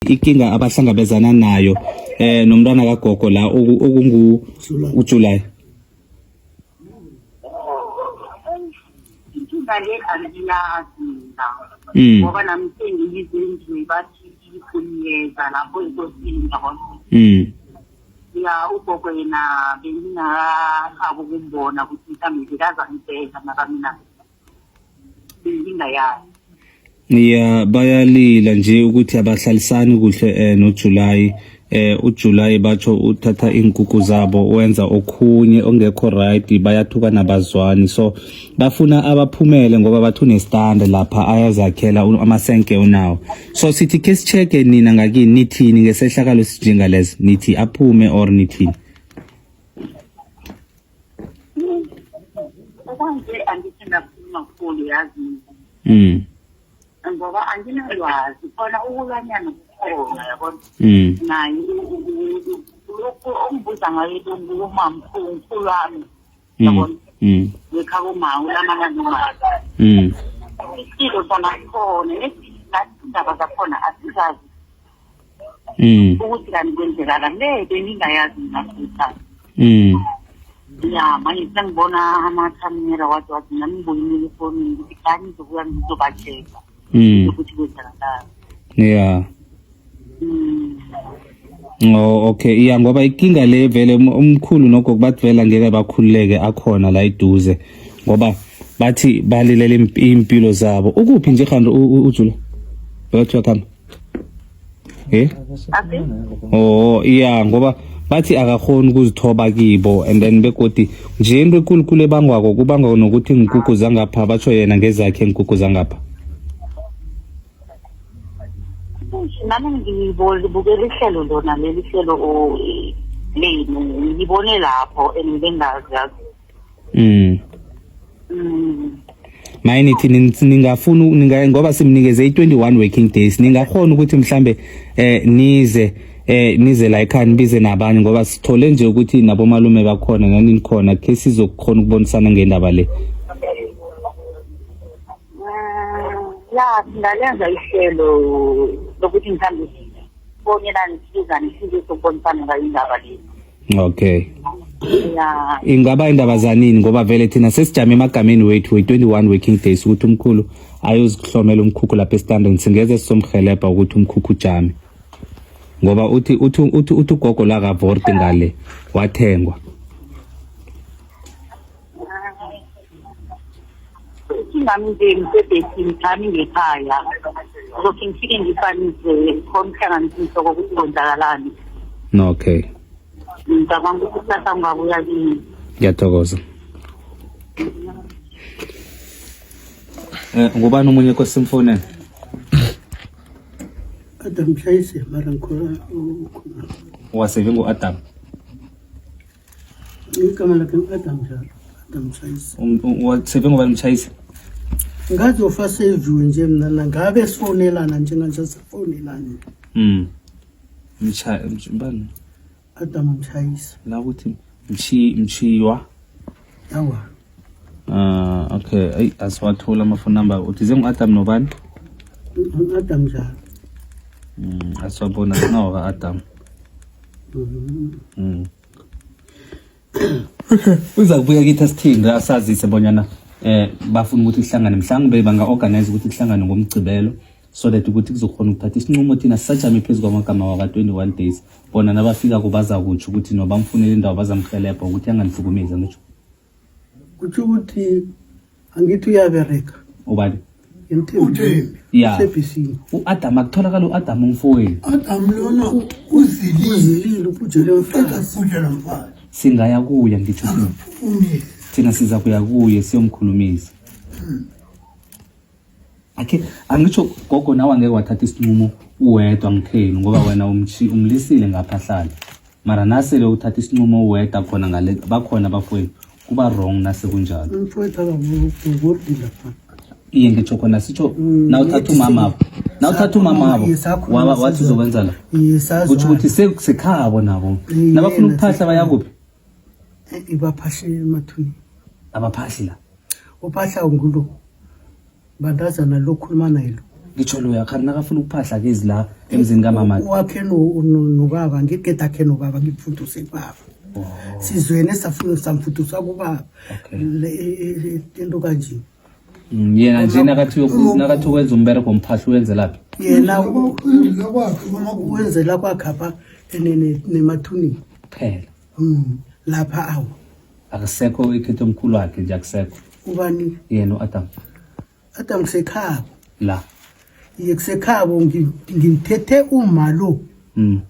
Ikinga abahlangabezana nayo nomntwana kagogo la okungu uJuly. Inkinga le angiyazi mina. Ngoba nami sengiyizwe nje bathi iyeza lapho enkosini, yabona. Ya, ugogo yena bengingakabi ukumbona ukuthi mhlawumbe bekazangibheka, mara mina bengingayazi. Ya, bayalila nje ukuthi abahlalisani kuhle noJuly. UJuly batsho uthatha iinkukhu zabo, wenza okhunye ongekho right, bayathuka nabazwani, so bafuna abaphumele ngoba bathi unestand lapha ayazakhela amasenke unawo. So sithi ke sicheke nina ngakini, nithini ngesehlakalo esinjengalezi? Nithi aphume or nithini? Okwanje angithi ngakhuluma kukhulu, yazi, ngoba anginalwazi khona ukulwanyana kukhona, yabona. Naye lokhu ongibuza ngayo umamkhulu, mkhulu wami, yabona, ngekhabo ma ulamana noma isilo sona sikhona, nathi indaba zakhona asizazi ukuthi kanti kwenzekala le bengingayazi mina futhi. Ya, manje sengibona amakhamera wathi wathi nami ngibonile efonini ukuthi cha, ngizobuya ngizobatshela ukuthi kwenzakalani. Oh, okay. Yeah, ngoba inkinga le vele umkhulu nogogo bathi vele angeke bakhululeke akhona la eduze ngoba bathi balilela impilo zabo. Ukuphi nje kanti uJula? Bathi uyakhamba. Eh? Ati? Oh, yeah, ngoba bathi akakhoni ukuzithoba kibo, and then begodi nje into ekulukulu ebangwako kubangwa nokuthi iinkukhu zangapha, batsho yena ngezakhe iinkukhu zangapha. Nami ngibukela ihlelo lona leli hlelo lenu, ngibone lapho and bengazi, yazi. Maye, nithi ningafuna ninga, ngoba simnikeze i-21 working days, ningakhona ukuthi mhlambe nize la ekhaya, nibize nabanye, ngoba sithole nje ukuthi nabomalume bakhona nani nikhona, ke sizokhona ukubonisana ngendaba le. Ya, singalenza ihlelo lokuthi mhlawumbe sibonelane, sibizane, size sokubonisana ngayo indaba le. Okay. Ya. Ingaba indaba zanini? Ngoba vele thina sesijame emagameni wethu we-21 working days ukuthi umkhulu ayozihlomela umkhukhu lapha estandini, singeze sizomhelebha ukuthi umkhukhu ujame ngoba uthi ugogo la kavorti ngale wathengwa. Nami nje ngisebhesini, ngami ngekhaya, ngizothi ngifike ngifanise khona ukuhlanganisa inhloko ukuthi kwenzakalani. Okay. Ngicabanga ukuthi kusasa ungabuya kimi. Ngiyathokoza. Ngubani omunye kosimfonela? Adam Mshayise, mara ngikhona ukhona. Waseve ngu-Adam. Igama lakhe ngu-Adam njalo. Adam Mshayise. Waseve ngubani, Mshayise? Ngazofa seviwe nje mina nangabe sifonelana njenganje sifonelana. Bani? Adam Mshayise. La ukuthi Mshiywa. Awa. Ah, okay. Ayi, asiwathola ama-phone number. Uthi zengu-Adam nobani? Adam njalo. Asiwabona sinawo ka-Adam. Okay. Uza kubuya kithi asithinde, asazise bonyana bafuna ukuthi kuhlangane, mhlawumbe banga-organize ukuthi kuhlangane ngomgcibelo so that ukuthi kuzokhona ukuthatha isinqumo. Thina sisajame phezu kwamagama waka-21 days, bona nabafikako bazakutsho ukuthi no, bamfunele indawo, bazamhelebha ukuthi anganihlukumezi, angitsho? Kutsho ukuthi angithi uyabereka. Ubani? Emthembeni. Ya. Usebhesini. U-Adam akutholakala, u-Adam umfowenu. Adam lona uzilile. Uzilile, ubhujele umfazi. Uqeda nomfazi. Singaya kuye, ngitsho thina. Akaphumile. Thina siza kuya kuye siyomkhulumisa akhe, angitsho gogo? Nawe angeke wathatha isinqumo uwedwa ngikhenu, ngoba wena umlisile ngapha ahlala, mara nasele uthatha isinqumo uwedwa khona ngale bakhona abafowenu, kuba wrong nase kunjalo. Umfowethu akavordi lapha. Iye, ngitsho khona sitsho nawuthatha umamabo, nawuthatha umamabo. Iye, sakhuluma wathi uzokwenza la. Iye, sazwana. Kutsho ukuthi sekhabo nabo. Iye, Nabafuna ukuphahla bayakuphi? Ibaphashe emathuneni. Abaphahli la. Uphahla ngulo bantazana lo khuluma naye lo. Ngitsho loya khani nakafuna ukuphahla kezi la emzini kamama. Wakhe nobaba ngigeda akhe nobaba ngimfundise kubaba. Oh. Sizwene safuna samfundisa kubaba. Okay. Into kanje. Yena nje nakathi nakathi ukwenza umbereko umphahla uyenzelaphi? Yena Wenzela kwakhe kwamagugu. wenzela kwakhe apha nemathunini. Kuphela. Lapha awu. Akusekho ikhetho omkhulu wakhe nje akusekho. Ubani? Yena uAdam. Adam kusekhabo. La. Iye kusekhabo ngimthethe uma lo.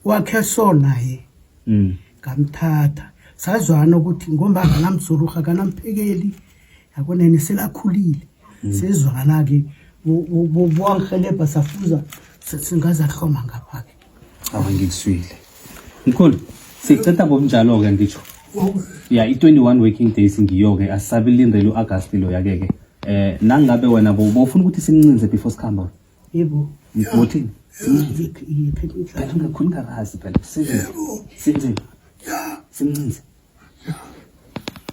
Wakhe so naye. Ngamthatha. Sazwana ukuthi ngomba akanamsoruha akanamphekeli. Yabona selakhulile. Sezwana ke buwangihelebha safuza singazahloma ngapha ke. Awu ngikuswile. Mkhulu, siceda ngomnjalo ke ngitsho. Ya i-21 working days ngiyo ke asisabilindele uAugust lo yake ke. Nangabe wena bofuna ukuthi simncinze before sikhamba. Yebo. Uthini? Iye Phela ungakhona ungarazi phela. Sinzinze. Sinzinze. Simncinze.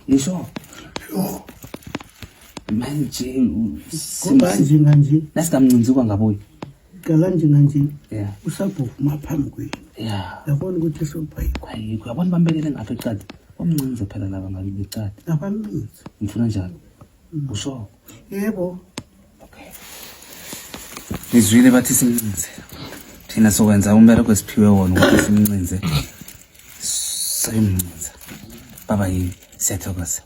Nisho. Manje Ngoba njenganje nasingamncinzi kwangabuyi. Qala njenganje. Yeah. Usabhuvuma phambi kwenu. Yeah. Yabona ukuthi sobhayikho. Ayikho. Yabona bambekele ngapha ecadi. Bamncinze phela laba ngapha ecadi. Abamncinze. Ngifuna njalo. Usho. Yebo. Okay. Nizwile bathi simncinze. Thina sokwenza umbereko esiphiwe wona ukuthi simncinze. Sayimncinza. Baba yini? Siyathokoza.